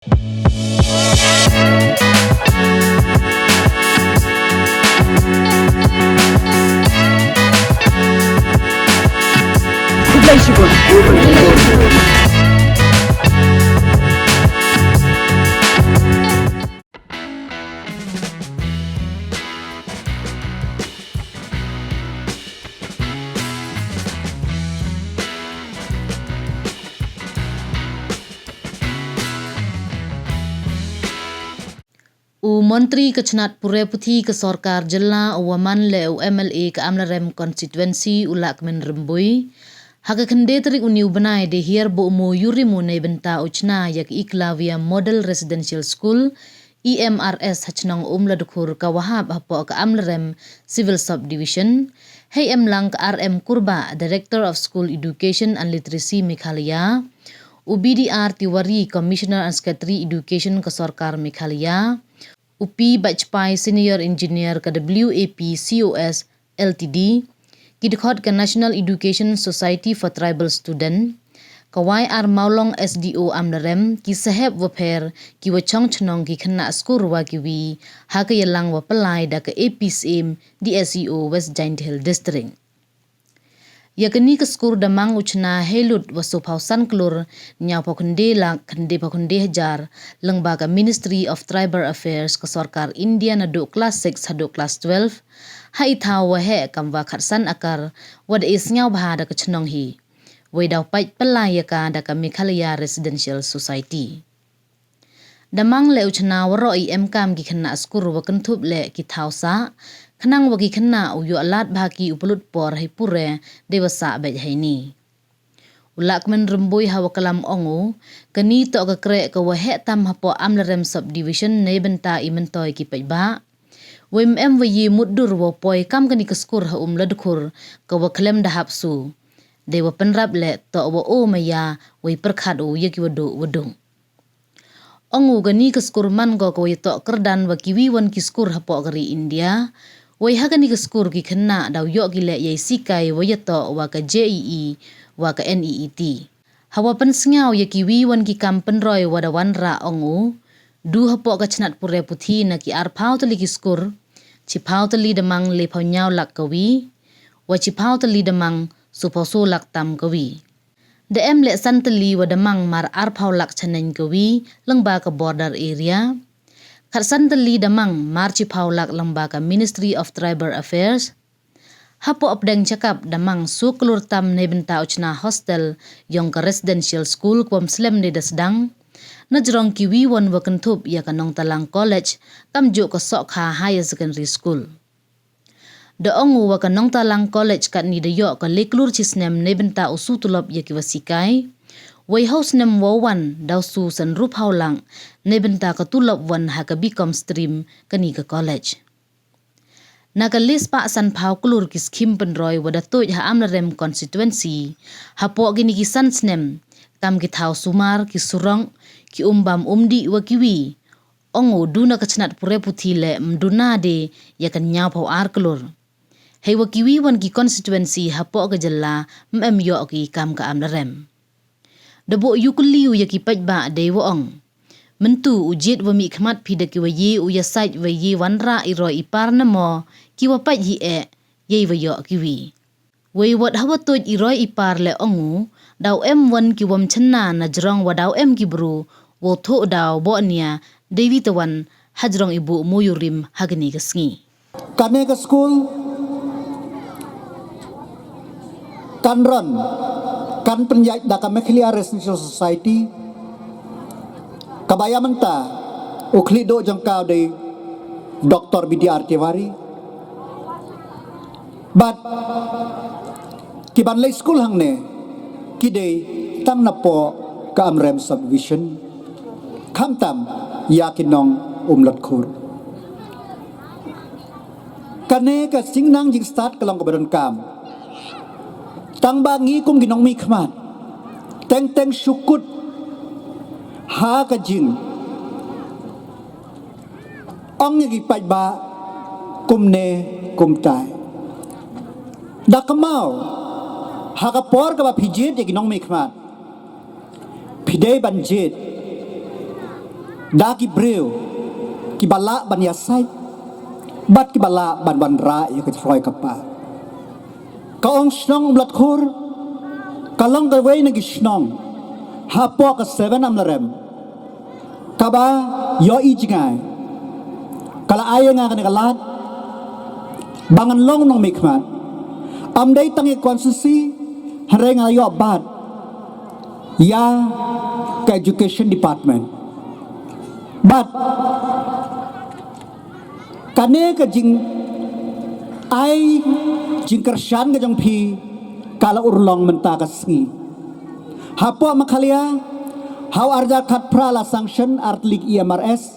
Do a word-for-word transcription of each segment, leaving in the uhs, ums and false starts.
U Montri ka chnat pure puthi ka sorkar jylla u wa man leh u M L A ka Amlarem constituency u Lahkmen Rymbui ha ka khyndai tarik u ni u bnai de hiar buh mo yurim u nei bynta u chna ïa ka Eklavya Model Residential School, E M R S, ha chnong Umladkhur ka wa hap hapoh ka Amlarem Civil Subdivision. Hei em lang ka R M Kurbah, Director of School Education and Literacy Meghalaya, u B D R Tiwari, Commissioner and Secretary Education ka sorkar Meghalaya, u P Bajpai, Senior Engineer ka W A P C O S L T D, ki dkhot ka National Education Society for Tribal Student, ka Y R Mawlong, S D O Amlarem, ki sahep wa pher, ki wa chong chnong, ki khynnah skur wa ki wi ha ka ïalang wa pynlai da ka A P C M D S E O West Jaintia Hills District. Ïa kani ka skur da mang u chna hei lut wa sophaw san klur hynñiaw phaw khyndai lak khyndai phaw khyndai hajar lyngba ka Ministry of Tribal Affairs ka sorkar India naduh klas six haduh klas twelve ha i thaw wa heh kam wa khatsan akar wa da i sngaw bha da ka chnong hi. Wei daw pait pynlai ïa ka da ka Meghalaya Residential Society. Da mang leh u chna waroh i em kam ki khynnah skur wa kynthup leh ki thaw sah khnang wa ki khynnah u ïoh lad bha ki u pynlut por hei pure dei wa sah beit hei ni. U Lahkmen Rymbui ha wa klam ong u, kani toh ka kreh ka wa heh tam hapoh Amlarem Subdivision nei bynta i myntoi ki paidbah. Wei em wa ïa mutdur wa poi kam kani ka skur ha Umladkhur ka wa khlem da hap su. Dei wa pynrap leh toh wa o maya wei pyrkhat u ïa ki wa duh wa dung. Ong u kani ka skur man ko ka wa ïa toh kyrdan wa ki wi wan ki skur hapoh ka ri India. Wei ha kani ka skur ki khynnah daw ïoh ki leh ïa i sikai wa ïa toh wa ka J E E wa ka N E E T. Ha wa pynsngaw ïa ki wi wan ki kam pynroi wa da wanrah ong u, du hapoh ka chnat pure puthi na ki arphaw tylli ki skur, chiphaw tylli da mang lephaw hynñiaw lak ka wi, wa chiphaw tylli da mang sophaw so lak tam ka wi. Da em leh san tylli wa da mang mar arphaw lak chaneng ka wi lyngba ka border area. Khatsan tylli da mang mar chiphaw lak lyngba ka Ministry of Tribal Affairs. Hapoh pdeng chakap da mang so klur tam nei bynta u chna hostel ïong ka residential school kwam slem ne da sdang. Na jrong ki wi wan wa kynthup ïa ka Nongtalang College, kam juh ka Sohkha Higher Secondary School. Da ong u wa ka Nongtalang College katni da ïoh ka le klur chi snem nei bynta u su tulop ïa ki wa sikai. Wei ha u snem wa wan daw su san ruh phaw lak nei bynta ka tulop wan ha ka B Com stream kani ka college. Na ka le spah san phaw klur ki skhim pynroi wa da tuid ha Amlarem constituency hapoh kini ki san snem, kam ki thaw sumar, ki surok, ki umbam umdih wa ki wi. Ong u du na ka chnat pure puthi leh mduna de ïa ka hynñiaw phaw ar klur. Hei wa ki wi wan ki constituency hapoh ka jylla mem ïoh ki kam ka Amlarem. Da buh ïu kylli u ïa ki paidbah dei wa ong, myntu u jied wa mih khmat phi da ki wa ïe u ïa sait wa ïe wanrah i roi i par na mo ki wa pait hi eh, ïa i wa ïoh ki wi. Wei wat ha wa tuid i roi i par leh ong u, daw em wan ki wam chynna na jrong wa daw em ki bru, wa u thuh daw boh nia, dei wi tawan, ha jrong i buh mo ïu rim ha kani ka sngi. Kane ka school kan run, kan pynïaid da ka Meghalaya Residential Society, ka ba ïa mynta u khlieh duh jong ka u dei Doctor B D R Tiwari. Bad ki ban leit school hangne ki dei tang napoh ka Amlarem Subdivision, khamtam ïa ki nong Umladkhur. Kane ka jingnang jingstad ka long ka ba donkam. Tang ba ngi kum ki nongmihkhmat teng teng shu kut ha ka jing ong ïa ki paidbah kumne kumtai. Da kynmaw, ha ka por ka ba phi jied ïa ki nongmihkhmat, phi dei ban jied Da ki briew kiba lah ban ïasaid bad kiba lah ban wanrah ïa ka roi ka par. Ka ong shnong Umlatkhur ka long kawei na ki shnong hapoh ka seven Amlarem kaba ïohi jngai. Ka la ai ïa nga kane ka lad ba ngan long nongmihkhmat. Ym dei tang ïa ka constituency, hynrei nga la ïoh bat ïa ka education department. Bad kane ka jingai jingkyrshan ka jong phi ka la urlong mynta ka sngi. Hapoh Meghalaya ha u arhajar khatphra la sanction ar tylli ki E M R S,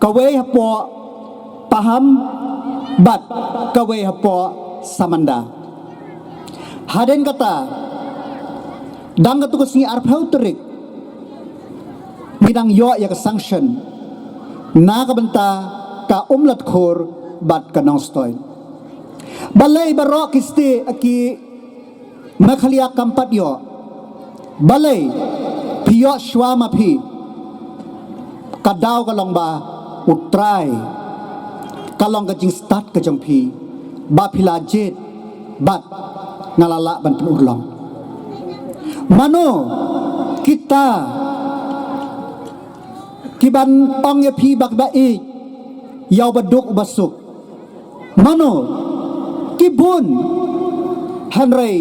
kawei hapoh Pahang bad kawei hapoh Samanda. Hadien kata, dang katto ka sngi arphew tarik ngi dang ïoh ïa ka sanction na ka bynta ka Umlatkhur bad ka Nongstoiñ. Balei baroh ki state, ki Meghalaya kam pat ïoh? Balei phi ïoh shuwa ma phi? Ka daw ka long ba U Trai, ka long ka jingstad ka jong phi ba phi la jied bad nga la lah ban pynurlong. Mano kita kiban ong ïa phi ba kiba ïeit ïa uba duk uba suk? Mano? Ki bun. Hynrei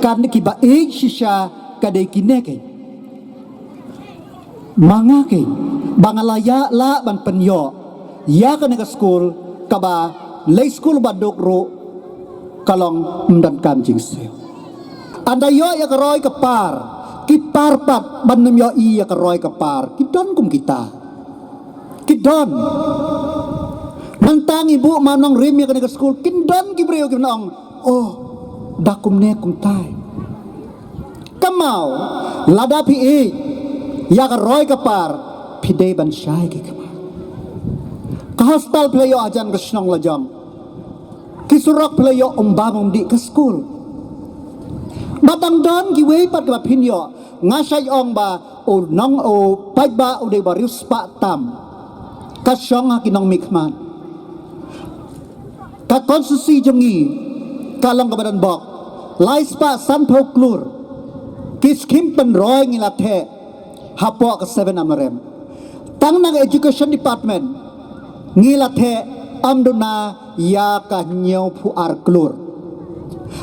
kan kiba ïeit shisha ka dei kine keiñ. Ma nga keiñ ba nga la ïa lah ban pynïoh ïa kane ka skul, kaba lei skul ba duk ruh ka long ym donkam jingsiew. Ynda ïoh ïa ka roi ka par, ki par pat ban ym ïohi ïa ka roi ka par, ki don kum kita. Ki don. Mynta ngi buh mawnongrim ïa kane ka skul, kin don ki briew kiban ong, oh, da kumne kumtai. Kynmaw, lada phi ïeit ïa ka roi ka par, phi dei ban shai ki khmat. Ka hostel phi la ïoh hajan ka shnong lajong. Ki surok phi la ïoh, um bam um dih, ka skul. Bad dang don kiwei pat kiba phin ïoh. Nga shait ong ba u nong, u paidbah u dei ba riewspah tam. Ka shong ha ki nongmihkhmat. Ka constituency jong ngi ka long kaba donbok lai spah sanphew klur. Ki skhim pynroi ngi la theh hapoh ka seven Amlarem. Tang na ka education department ngi la theh ym duna ïa ka hynñiewphew ar klur.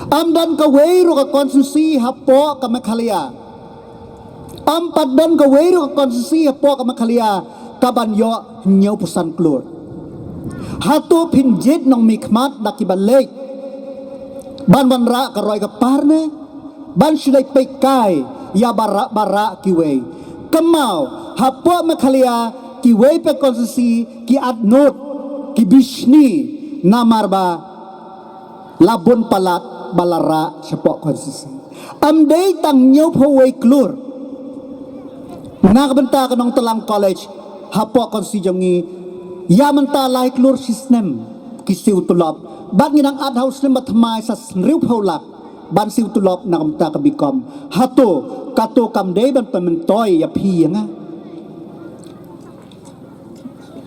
Ym don kawei ruh ka constituency hapoh ka Meghalaya, ym pat don kawei ruh ka constituency hapoh ka Meghalaya kaban ïoh hynñiewphew san klur. Hato phin jied nongmihkhmat da kiba leit ban wanrah ka roi ka par ne ban shu leit peit kai ïa baroh baroh kiwei? Kynmaw, hapoh Meghalaya kiwei pat constituency ki at nud, ki bishni, namar ba la bun palat ba la rah shapoh constituency. Ym dei tang hynñiewphew wei klur. Na ka bynta ka Nongtlang College hapoh constituency jong ngi, ïa mynta lai klur shi snem ki siew tulop. Bad ngi dang at ha u snem ba thymmai sa hynriewphew lak ban siew tulop na ka bynta ka BCom. Hato kato kam dei ban pynmyntoi ïa phi ïa nga?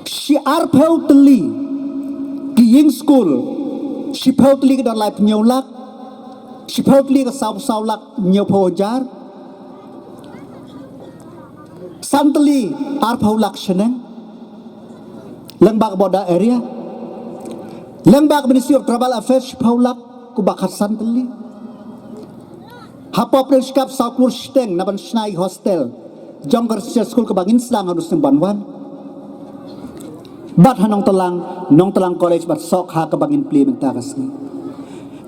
Shi arphew tylli ki ïing skul, shiphew tylli ka don laiphew hynñiew lak, shiphew tylli ka saw, saw lak hynñiewphew hajar, san tylli arphew lak shaneng. Lyngba ka border area, lyngba ka Ministry of Tribal Affairs shiphew lak kumba khatsan tylli. Hapoh Pdeng Shkap saw klur shiteng na ban shna ïa ki hostel jong ka residential school kaba ngin sdang ha u snem ban wan. Bad ha Nongtlang, Nongtlang College bad Sohkha kaba ngin plie mynta ka sngi.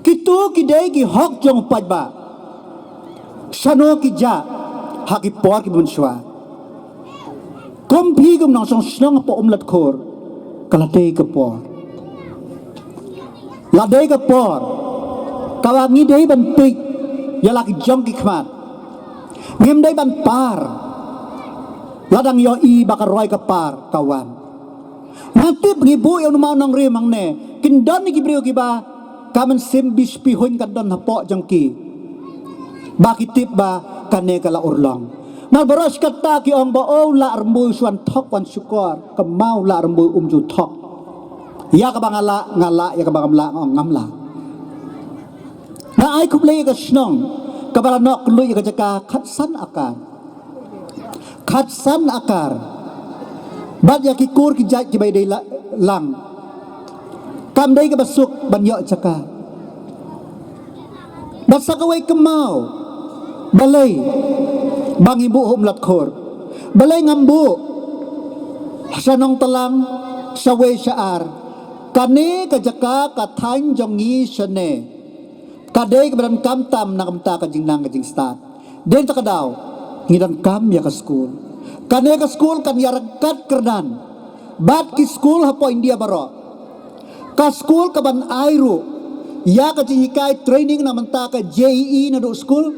Kito ki dei ki hok jong u paidbah. Shano ki jah ha ki por kiba mynshuwa? Kum phi kum nongshong shnong hapoh Umlatkhur, ka la dei ka por, la dei ka por kaba ngi dei ban peit ïa la ki jong ki khmat. Ngim dei ban par la dang ïohi ba ka roi ka par ka wan. Nga tip ngi buh ïa u mawnongrim hangne, kin don ki briew kiba ka mynsiem bish pihuiñ ka don hapoh jong ki ba ki tip ba kane ka la urlong. Namar baroh shi katta ki ong ba, o, lah rymbui shu wan thok wan shukor, ka maw lah rymbui um ju thok. Ïa kaba nga lah nga lah, ïa kaba ngam lah nga ong ngam lah. Nga ai khublei ïa ka shnong kaba la noh kylluid ïa ka jaka khatsan akar. Khatsan akar. Bad ïa ki kur ki jait kiba dei la-, lang. Kam dei kaba suk ban ïoh jaka. Bad sa kawei ka maw, balei ba ngi buh ha Umladkhor? Balei ngam buh sha Nongtlang, sha wei sha ar? Kane ka jaka ka thaiñ jong ngi shane. Ka dei kaba donkam tam na ka bynta ka jingnang ka jingstad. Dei ta ka daw ngi donkam ïa ka skul. Kane ka skul kan ïaryngkat kyrdan bad ki skul hapoh India baroh. Ka skul kaban ai ruh ïa ka jinghikai, training na ka bynta ka J E E naduh skul,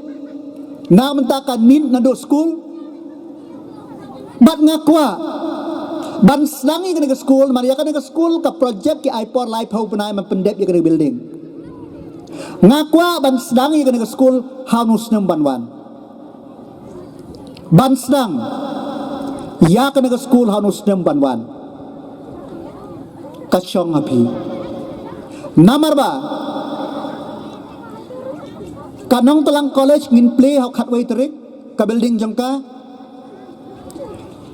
na ka bynta ka NEET naduh skul. Bad nga kwah ban sdang ïa kane ka skul, namar ïa kane ka skul ka project ki ai por laiphew bnai ban pyndep ïa kane ka building. Nga kwah ban sdang ïa kane ka skul ha une u snem ban wan. Ban sdang ïa kane ka skul ha une u snem ban wan. Ka shong ha phi. Namar ba ka Nongtlang College ngin plie ha u khatwei tarik, ka building jong ka.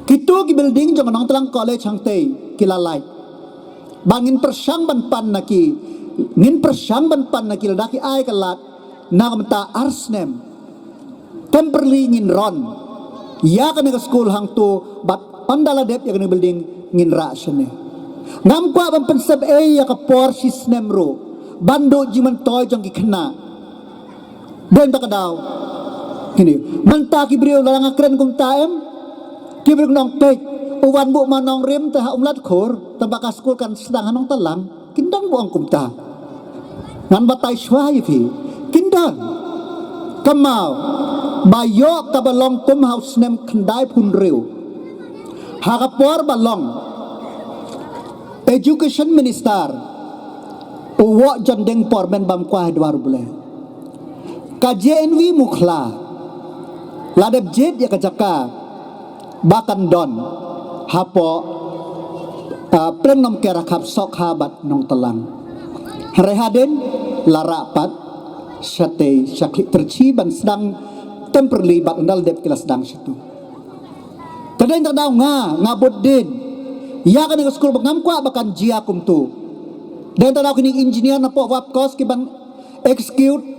Kitu ki building jong ka Nongtlang College hangtei ki la lait. Ba ngin pyrshang ban pan na ki, ngin pyrshang ban pan na ki lada ki ai ka lad na ka bynta ar snem. Temporarily ngin run ïa kane ka skul hangtu bad ynda la dep ïa kane ka building ngin rah shane. Ngam kwah ban pynsep ei ïa ka por shi snem ruh ban duh jingmyntoi jong ki khynnah. Dei ta ka daw. Kine mynta ki briew la nga kren kumta em. Ki briew nong peit u wan buh ma nongrim te ha Umladkhor, tang ba ka skul kan sdang ha Nongtlang. Kin dang buh ong kumta. Ngan batai shuwa ïa phi. Kin dang. Ka maw ba ïoh kaba long kum ha u snem khyndaiphew hynriew. Ha ka por ba long Education Minister u Wah John Deng Pormen bam kwah dwar u Blei. Ka J N V Mukhla la dep jied ïa ka jaka ba kan don hapoh, ah, Pdeng Nongker ha Khap Sokha bad Nongtlang. Hynrei hadien la rah pat shatei sha Khlieh Tyrshi ban sdang temporarily bad ynda la dep ki la sdang shatu. Te dei ta ka daw nga, nga bud dien ïa kane ka skul ba ngam kwah ba kan jia kumtu. Dei ta ka daw kine engineer napoh WAPCOS ki ban execute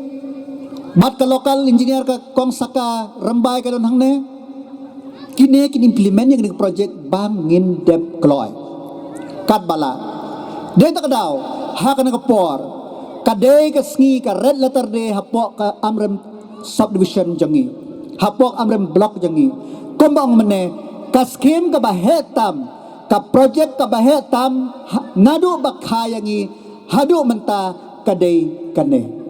bad ka local engineer ka Kongsaka Rymbai ka don hangne. Kine kin implement ïa kane ka project ba ngin dep kloi. Katba lah. Dei ta ka daw ha kane ka por ka dei ka sngi ka red letter day hapoh ka Amrem subdivision jong ngi, hapoh Amrem block jong ngi. Kumba ong mynne, ka skim kaba heh tam, ka project kaba heh tam, ha, naduh ba kha ïa ngi haduh mynta ka dei kane.